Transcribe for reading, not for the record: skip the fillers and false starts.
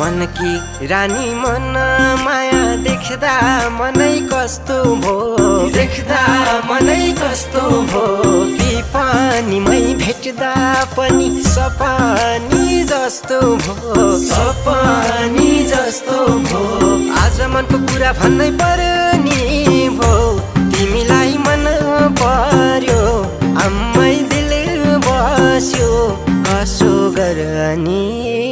मनकी रानी मन माया देख्दा मनै कस्तो भो देख्दा मनै कस्तो भो पानीमै भेट्दा पनि सपानी जस्तो भो सपानी जस्तो भो आज मनको कुरा भन्नै पर्यो नि भो तिमीलाई मन पर्यो आम्मै दिल बस्यो कसो गर्ने